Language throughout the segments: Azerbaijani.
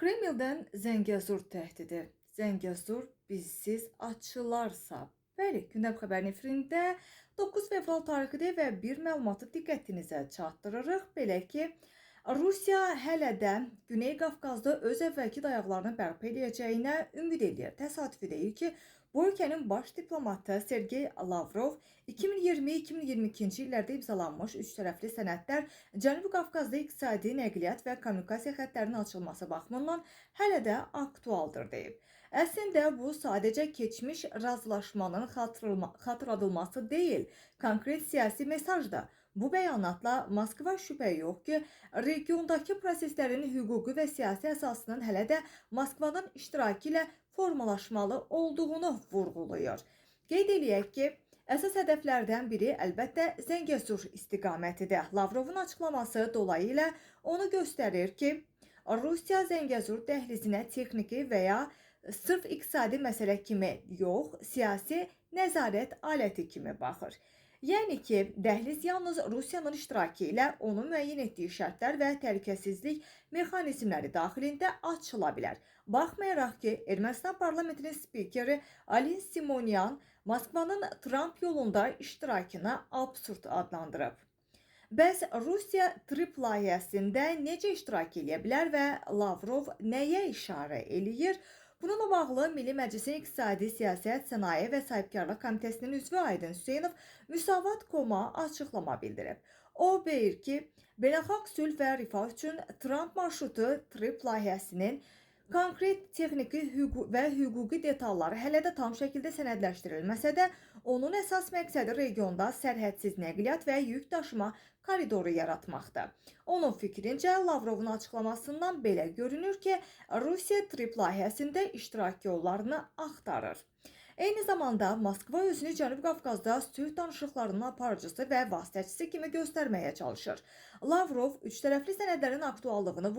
Kremldən Zəngəzur təhdidi. Zəngəzur bizsiz açılarsa. Bəli, gündəm xəbərinin efirində 9 fevral tarixidir və bir məlumatı diqqətinizə çatdırırıq. Belə ki, Rusiya hələ də Güney Qafqazda öz əvvəlki dayaqlarını bərpa eləyəcəyinə ümid eləyir. Təsadüfi deyil ki, bu ölkənin baş diplomatı Sergey Lavrov 2020-2022-ci illərdə imzalanmış üç tərəfli sənədlər Cənubi Qafqazda iqtisadi, nəqliyyat və kommunikasiya xəttlərinin açılması baxımından hələ də aktualdır deyib. Əslində bu sadəcə keçmiş razılaşmanın xatırladılması deyil, konkret siyasi mesajdır. Bu bəyanatla Moskva şübhə yox ki, regiondakı proseslərin hüquqi və siyasi əsasının hələ də Moskvanın iştirakı ilə formalaşmalı olduğunu vurğulayır. Qeyd eləyək ki, əsas hədəflərdən biri əlbəttə Zəngəzur istiqamətidir. Lavrovun açıqlaması dolayı onu göstərir ki, Rusiya Zəngəzur dəhlizinə texniki və ya sırf iqtisadi məsələ kimi yox, siyasi nəzarət aləti kimi baxır. Yəni ki, dəhliz yalnız Rusiyanın iştirakı ilə onun müəyyən etdiyi şərtlər və təhlükəsizlik mexanizmləri daxilində açıla bilər. Baxmayaraq ki, Ermənistan parlamentinin spikeri Alin Simonyan Moskvanın Tramp yolunda iştirakını absurd adlandırıb. Bəs Rusiya TRIPP layihəsində necə iştirak eləyə bilər və Lavrov nəyə işarə eləyir? Bununla bağlı Milli Məclisin İqtisadi Siyasət, Sənaye və Sahibkarlıq Komitəsinin üzvü Aydın Hüseynov Müsavat.com-a açıqlama bildirib. O deyir ki, beynəlxalq sülh və rifah üçün Tramp marşrutu TRIPP layihəsinin konkret texniki və hüquqi detalları hələ də tam şəkildə sənədləşdirilməsə də, onun əsas məqsədi regionda sərhədsiz nəqliyyat və yük daşıma koridoru yaratmaqdır. Onun fikrincə, Lavrovun açıqlamasından belə görünür ki, Rusiya TRIPP layihəsində iştirak yollarını axtarır. Eyni zamanda Moskva özünü Cənubi Qafqazda sülh danışıqlarının aparıcısı və vasitəçisi kimi göstərməyə çalışır. Lavrov üç tərəfli sənədlərin aktuallığını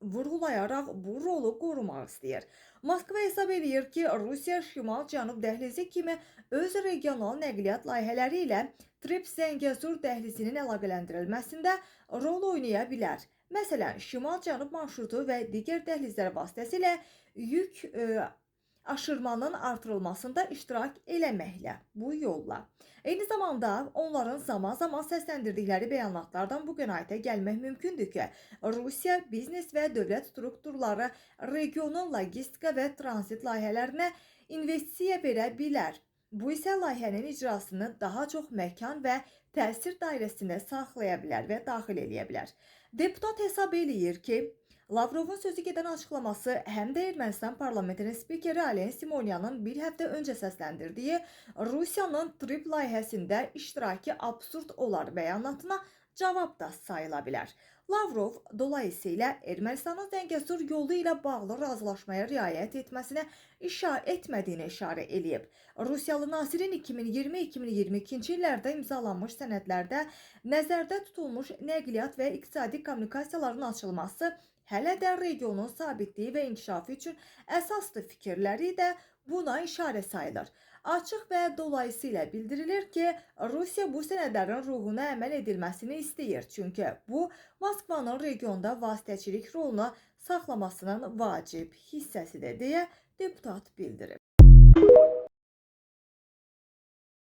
vurğulayaraq bu rolu qorumaq istəyir. Moskva hesab eləyir ki, Rusiya şimal-cənub dəhlizi kimi öz regional nəqliyyat layihələri ilə TRIPP Zəngəzur dəhlizinin əlaqələndirilməsində rol oynaya bilər. Məsələn, şimal-cənub marşrutu və digər dəhlizlər vasitəsilə yük aşırmanın artırılmasında iştirak eləməklə bu yolla. Eyni zamanda onların zaman-zaman səsləndirdikləri bəyanatlardan bu qənaətə gəlmək mümkündür ki, Rusiya biznes və dövlət strukturları regionun logistika və tranzit layihələrinə investisiya verə bilər. Bu isə layihənin icrasını daha çox məkan və təsir dairəsində saxlaya bilər və daxil eləyə bilər. Deputat hesab eləyir ki, Lavrovun sözü gedən açıqlaması həm də Ermənistan parlamentinin spikeri Alen Simonyanın bir həftə öncə səsləndirdiyi Rusiyanın TRIPP layihəsində iştirakı absurd olar bəyanatına cavab da sayıla bilər. Lavrov dolayısıyla Ermənistanın Zəngəzur yolu ilə bağlı razılaşmaya riayət etməsinə etmədiyinə işarə eləyib. Rusiyalı nazirin 2020-2022-ci illərdə imzalanmış sənədlərdə nəzərdə tutulmuş nəqliyyat və iqtisadi kommunikasiyaların açılması hələ də regionun sabitliyi və inkişafı üçün əsasdır fikirləri də buna işarə sayılır. Açıq və dolayısıyla bildirilir ki, Rusiya bu sənədlərin ruhuna əməl edilməsini istəyir. Çünki bu Moskvanın regionda vasitəçilik rolunu saxlamasının vacib hissəsidir deyə deputat bildirib.